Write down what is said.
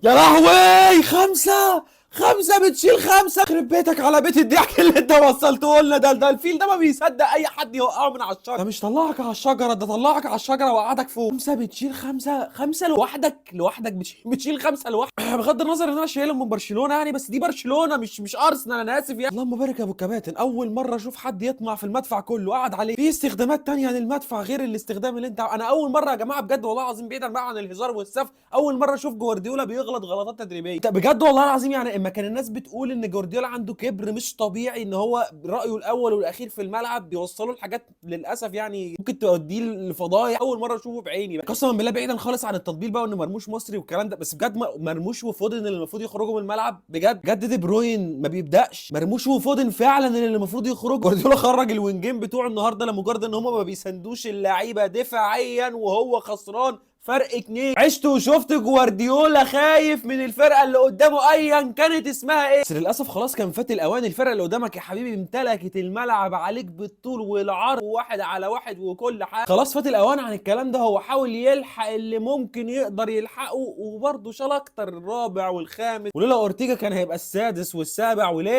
يا لهوي، خمسة، خمسة بتشيل خمسة. يخرب بيتك على بيت الضحك اللي انت وصلته لنا ده. ده الفيل ده ما بيصدق اي حد يوقعه من على الشجرة. ده مش طلعك على الشجرة، ده طلعك على الشجرة وقعدك فوق. خمسة بتشيل خمسة، خمسة لوحدك، لوحدك بتشيل خمسة لوحدك. بغض النظر ان انا شايلهم من برشلونة يعني، بس دي برشلونة مش ارسنال، انا اسف يعني. اللهم بارك يا ابو الكباتن، اول مرة اشوف حد يطمع في المدفع كله قعد عليه. في استخدامات تانية للمدفع غير الاستخدام اللي انت. انا اول مرة يا جماعة بجد والله العظيم، بعيدا بقى عن الهزار والسف، اول مرة اشوف جوارديولا بيغلط غلطات تدريبية بجد والله العظيم. يعني اما كان الناس بتقول ان جوارديولا عنده كبر مش طبيعي، ان هو رايه الاول والاخير في الملعب، بيوصلوا لحاجات للاسف يعني ممكن تؤديه لفضايح. اول مرة اشوفه بعيني قسما بالله، بعيدا خالص عن التطبيل بقى وان مرموش مصري والكلام ده، بس بجد مرموش وفودن اللي المفروض يخرجوا من الملعب بجد. بجد دي بروين ما بيبداش، مرموش وفودن فعلا اللي المفروض يخرجوا. جوارديولا خرج الوينجين بتوعه النهارده لمجرد ان هم ما بيساندوش اللعيبة دفاعيا وهو خسران فرق 2. عشت وشفت جوارديولا خايف من الفرقة اللي قدامه ايا كانت اسمها ايه، بس للاسف خلاص كان فات الاوان. الفرقة اللي قدامك يا حبيبي امتلكت الملعب عليك بالطول والعرض، واحد على واحد وكل حاجة. خلاص فات الاوان عن الكلام ده. هو حاول يلحق اللي ممكن يقدر يلحقه، وبرضه شال اكتر الرابع والخامس، ولولا اورتيجا كان هيبقى السادس والسابع. وليه